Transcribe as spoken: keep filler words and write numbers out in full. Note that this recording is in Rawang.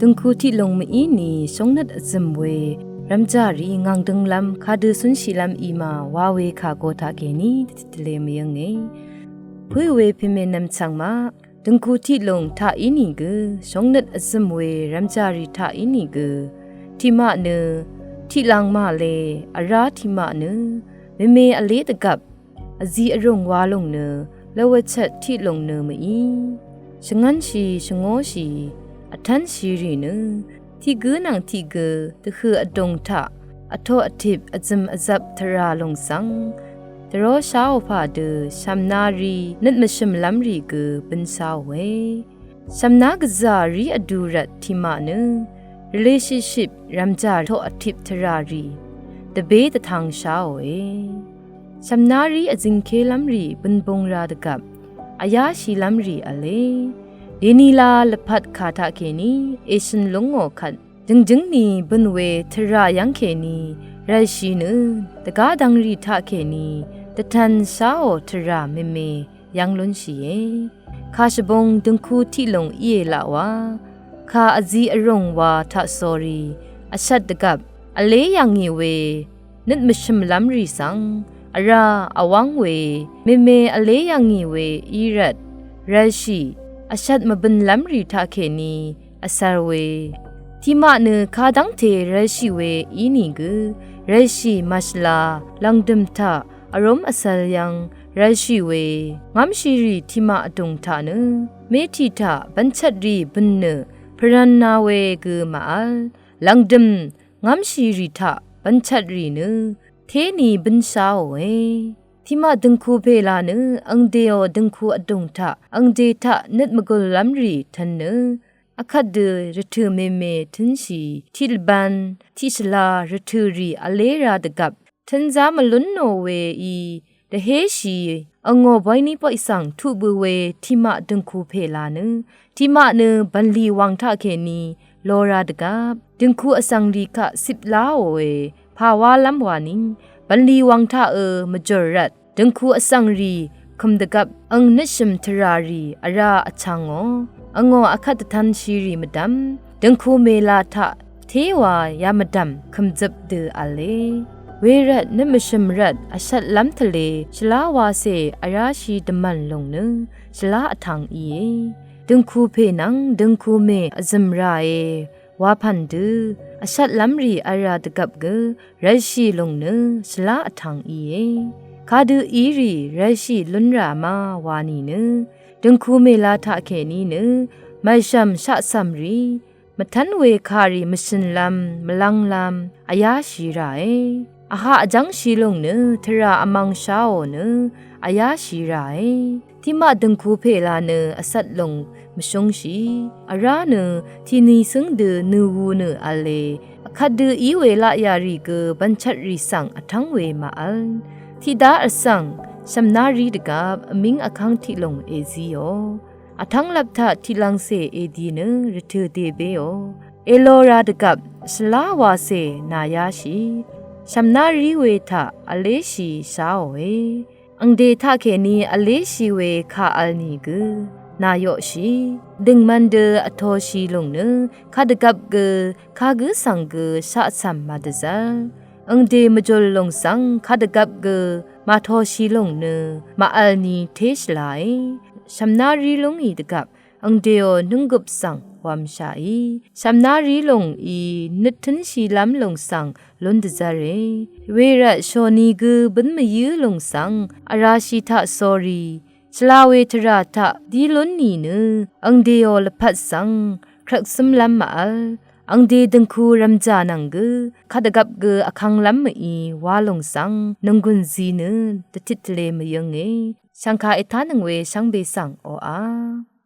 Døngku tiqlùng mv-í nì shóngnøt vzø̀m we rvmjàrí ngv̀ng dø̄nglv́m kadø cúnshìlv́m í mà wa we kà go taqkèní dvtìtvle mvyǿnge. Pø̄ we pèmènvm chv̀ng maq døngku tiqlùng taq ínìgø shóngnøt vzø̀m we rvmjàrì taq ínìgø tiqmaq nø tiqlàng màle vrá tiqmaq nø mème vlé dvgvp vzi vrùng wa lùng nø lvwvchvt tiqlùng nø mv-í shvngv́nshì shvngóshì vtv́nshìrì nø tiqgǿ nvng tiqgø dvhø̀ vdùng taq vtoq vtip vzø̀m vzvp tvrà lùng svng dvró sháò pà dø shv̀mná rí nøt mvshø̀mlv́mrì gø bǿnsháòe. Shv̀mná gvzà rí vdu rvt tiqmaq nø relationship rvmjà toq vtip tvrà rì dvbé dvtang sháòe. Shv̀mná rí vzingkélv́mrì bønbung ra dvgvp vyáshìlv́mrì v̄le. Dèní lá lvpat kà taqkèní èshø̀n lúngò kvt jø̀ngjǿng ni bø̀n we tvrà yv́ngkèní rv̀lshì nø dvgá dv̄ngrì taqkèní dvtv̄n sháò tvrà mème yv́ng lúnshìe. Kà shvbung døngku tiqlùng íe laq wa kà vzi vrùng wa taqsórí vshvt dvgvp vlé yà ngì we nøt mvshø̀mlv́mrì svng vrá vwv́ng we mème vlé yà ngì we í rvt rv̀lshì vshvt mvbø̀nlv́mrì taqkèní vsvr we tiqmaq nø kadv́ngte rv̀lshì we ínìgø rv̀lshì màshvla lv̀ngdø̀m taq vrúm vsvl yv́ng rv̀lshì we ngv́mshìrì tiqmaq vdùng taq nø mètì taq bvnchvtrì bø̀n nø pvrv̄nā we gø màvl lv̀ngdø̀m ngv́mshìrì taq bvnchvtrì nø téni bǿnsháòe. Tiqmaq døngku pèla nø angdeò døngku vdùng taq angde taq nøt mvgùllv́mrì tv̄n nø vkvt dø rvtø̀ mème tǿnshì tiqlvbv̄n tiqshvla rvtø̀rì vlé ra dvgvp tv̄nzá mvlúnnò weí dvhéshì angò boyní boy svng tuq bø we tiqmaq døngku pèla nø tiqmaq nø bv̀nlì wàng taqkèní lora dvgvp døngku vsvngrì kaq cip láòe. Pà wálv́m wani bv̀nlì wàng taqø mvjòr rvt døngku vsvngrì kø̀m dvgvp ang nøtshø̀m tvràrì vrá vchvngò. Angò vkvt dvtv̄nshìrì mvdv̀m døngku mèla taq téwa yamvdv̀m kø̀mzøp dø v̄le. Wervt nøt mvshø̀m rvt vshvtlv́m tvlē shvlá wacè vráshì dvmv̀n lùng nø shvlá vtv̄ng íe. Døngku pè nvng døngku mè vzø̀m ràe wapv̀n dø vshvtlv́mrì vrá dvgvp gø rv̀lshì lùng nø shvlá vtv̄ng íe. Kadø írì rv̀lshì lún rà má wa nìnø døngku mèla taqkèní nø mv̀lshv̀m shaqcv̀mrì mvtv́n we kàrì mvshø̀nlv́m mvlv́nglv́m vyáshì ràe. Vhaq vjv́ngshì lùng nø tvrà vmvng sháò nø vyáshì ràe. Tiqmaq døngku pèla nø vcvt lùng mvshúngshì vrá nø tìni cǿng dø nø wu nø v̄le. Vkvt dø í we laqyà rì gø bvnchvtrì svng vtv́ng we màvl. Tiqdá vsvng shv̀mná rí dvgvp vmíng vkv́ng tiqlùng èzíò. Vtv́nglvp taq tiqlv̄ngcè èdi nø rvtø̀ dèbéò. Èlora dvgvp shvlá wacè nàyáshì shv̀mná rí we taq vléshì sháòe. Angde taqkèní vléshì we kà vl nìgø nàyoqshì dø̀ngmv̄n dø vtoshì lùng nø kadvgvp gø kagǿ svng gø shaqcv̀m màdvzv́r. Angde mvjùl lùng svng kadvgvp gø màtoshì lùng nø màvl ni té shvlae. Shv̀mná rí lúngì dvgvp angdeò nǿnggøp svng wv̄mshàí. Shv̀mná rí lùng í nøt tǿnshìlv́m lùng svng lún dvzv́re. Wervt shòni gø bǿn mvyǿ lùng svng vrāshì taqsórí shvla we tvrà taq dí lún nìnø angdeò lvpat svng krvksǿmlv́m màvl. Angde døngku rv̄mjà nvng gø kadvgvp gø vkvnglv́m mví wa lùng svng nònggùn zi nø dvtit tvle mvyǿnge. Shv̀ngkà ètánøng we shvngbe svng oqà